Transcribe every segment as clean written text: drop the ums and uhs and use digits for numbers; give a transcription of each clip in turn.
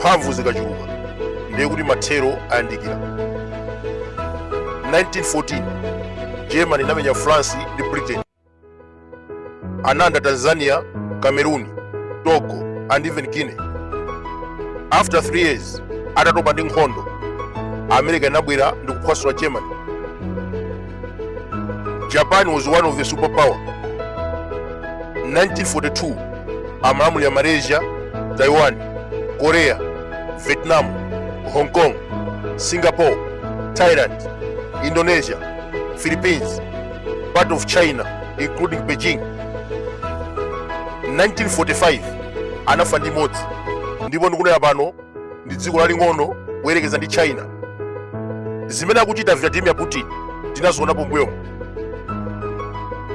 Mphamvu zikachuluka ndiye kuti mathero ayandikira. 1914 Germany inamenya France ndi Britain. Analanda Tanzania, Cameroon, Togo and even Guinea. After 3 years atatopa ndi nkhondo, America inabwera ndi kuphwasula Germany. Japan was one of the superpower. 1942 amalamulira Malaysia, Taiwan, Korea, Vietnam, Hong Kong, Singapore, Thailand, Indonesia, Philippines, part of China including Beijing. 1945 anafa ndi imodzi, ndipo ndikunena pano ndi dziko laling'ono kuyerekeza ndi China. Zimene akuchita Vladimir Putin tinazionapo mbuyomu.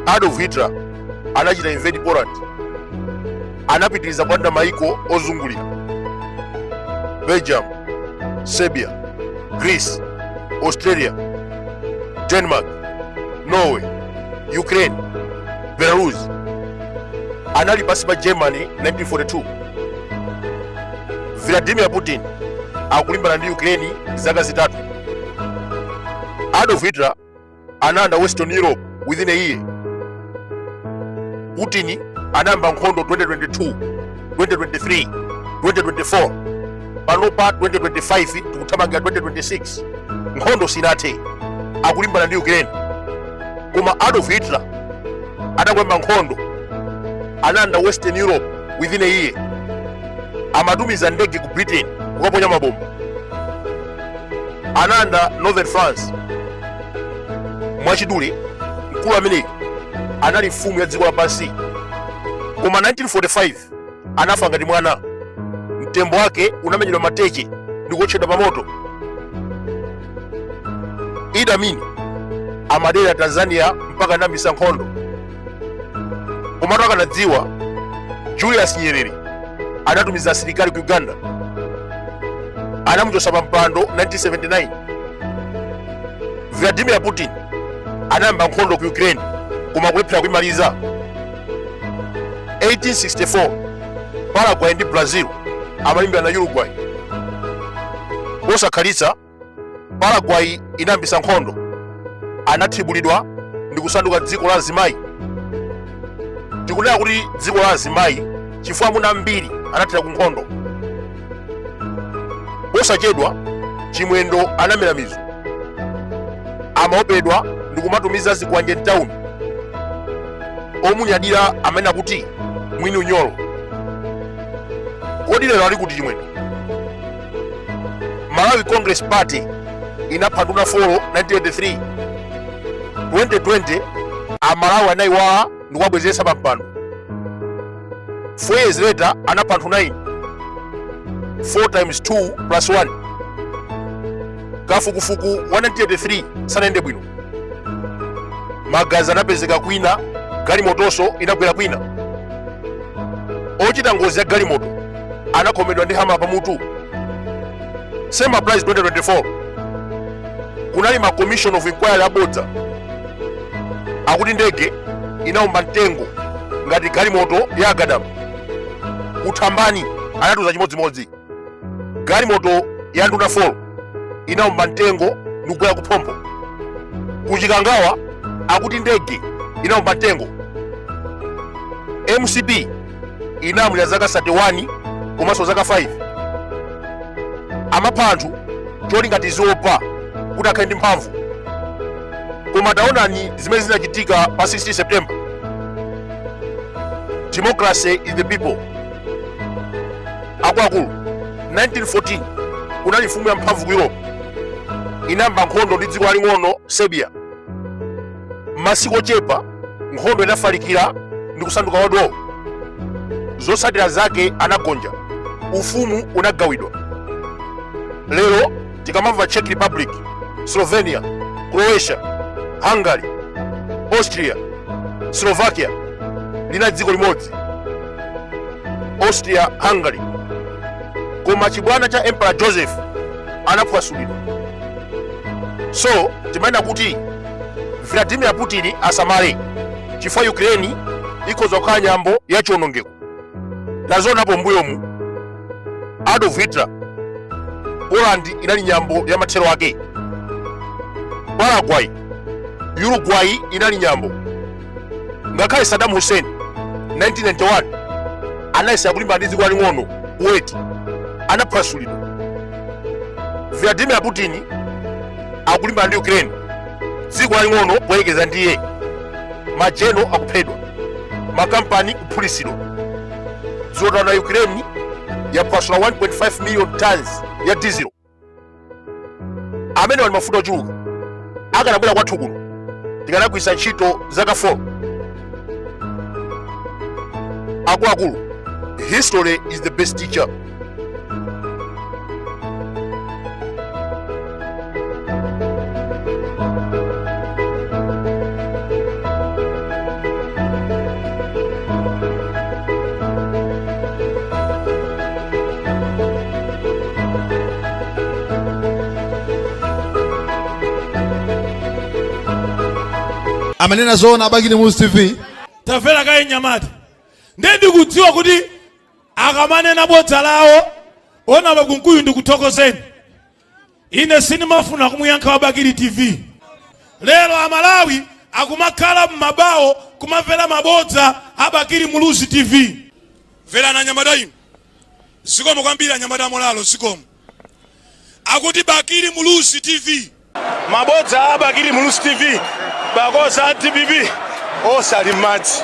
Adolf Hitler anachita invade Poland, anapitiriza kulanda maiko ozungulira Belgium, Serbia, Greece, Australia, Denmark, Norway, Ukraine, Belarus. Anali pansi pa Germany 1942. Vladimir Putin akulimbana ndi Ukraine zaka 3. Adolf Hitler analanda Western Europe within a year. Putin anayamba nkhondo 2022, 2023, 2024, panopa 2025, tikuthamangira 2026, nkhondo sinathe, akulimbana ndi Ukraine. Koma Adolf Hitler atangoyamba nkhondo analanda Western Europe within a year. Amatumiza ndege ku Britain kukaponya mabomba. Analanda Northern France. Mwachidule, mkulu ameneyi anali mfumu ya dziko lapansi, koma 1945 anafa ngati mwana. Mtembo wake unamenyedwa mateche ndi kuotchedwa pa moto. Idi Amin amadera Tanzania mpaka anayambitsa nkhondo. Komatu akanadziwa, Julius Nyerere anatumiza asilikali ku Uganda, anamuchotsa pa mpando 1979. Vladimir Putin anayamba nkhondo ku Ukraine koma kulephera kuimaliza. 1864 Paraguay ndi Brazil amalimbirana na Uruguay. Posakhalitsa Paraguay inayambitsa nkhondo, anathibulidwa ndi kusanduka dziko la azimayi. Tikunena kuti dziko la azimayi chifukwa amuna ambiri anathera ku nkhondo. Posachedwa Chimwendo anamera mizu, amaopedwa ndi kumatumiza zikwanje mtawuni. Omunyadira amanena kuti mwini unyolo. Kodi lero ali kuti Chimwendo? Malawi Congress Party inapha nduna 4 1983. 2020 Amalawi anayiwala ndi kuwabwezeretsa pa mpando. 4 years later anapha anthu 9. 4 times 2 plus 1. Kafukufuku wa 1983 sanayende bwino, magazi anapezeka kwina, galimotonso inagwera kwina. Ochita ngozi ya galimoto anakhomedwa ndi hama pamutu. Same applies 2024. Kunali ma commission of inquiry abodza akuti ndege inaomba mtengo ngati galimoto ya agadama. Kuthambani anatiuza chimodzimodzi, galimoto ya nduna 4 inaomba mtengo ndikugwera kuphompho. Kuchikangawa akuti ndege inaomba mtengo. MCP inalamulira zaka 31 komanso zaka 5. Amapha anthu cholinga tiziopa kuti akhale ndi mphamvu. Koma taonani zimene zinachitika pa 16 September. Democracy is the people. Akuluakulu, 1914 kunali mfumu ya mphamvu ku Europe, inayamba nkhondo ndi dziko laling'ono Serbia. Masiku ochepa nkhondo inafalikira ndi kusanduka world war. Zotsatira zake anagonja, ufumu unagawidwa. Lero tikamamva Czech Republic, Slovenia, Croatia, Hungary, Austria, Slovakia, linali dziko limodzi, Austria Hungary. Koma chibwana cha Emperor Joseph anaphwasulidwa. So timanena kuti Vladimir Putin asamale chifukwa Ukraine ikhoza kukhala nyambo ya chiwonongeko. Tazionapo mbuyomu Adolf Hitler Poland inali nyambo ya mathero ake. Paraguay, Uruguay inali nyambo. Ngakhale Saddam Hussein 1991 anayesera kulimbana ndi dziko laling'ono Kuwait, anaphwasulidwa. Vladimir Putin akulimbana ndi Ukraine, dziko laling'ono poyerekeza ndi iye. Majeno akuphedwa, makampani kuphulitsidwa. Dzulo taona Ukraine yaphwasula 1.5 million tons ya diesel. Amenewa ndi mafuta ochuluka. Akanabwera kwathu kuno tikanagwiritsa ntchito zaka 4. Akuluakulu, history is the best teacher. Amanena zoona a Bakili Muluzi TV. Tamvera kaye mnyamata, ndiye ndikudziwa kuti akamanena bodza lawo ona Kunkuyu. Ndikuthokozeni, ine sindimafuna kumuyankha wa Bakili TV. Lero Amalawi akumakhala m'mabawo kumamvera mabodza a Bakili Muluzi TV. Mverani anyamata inu, zikomo kwambiri anyamata amolalo, zikomo. Akuti Bakili Muluzi TV. Mabodza a Bakili Muluzi TV, bakoza a DPP onse ali m'madzi.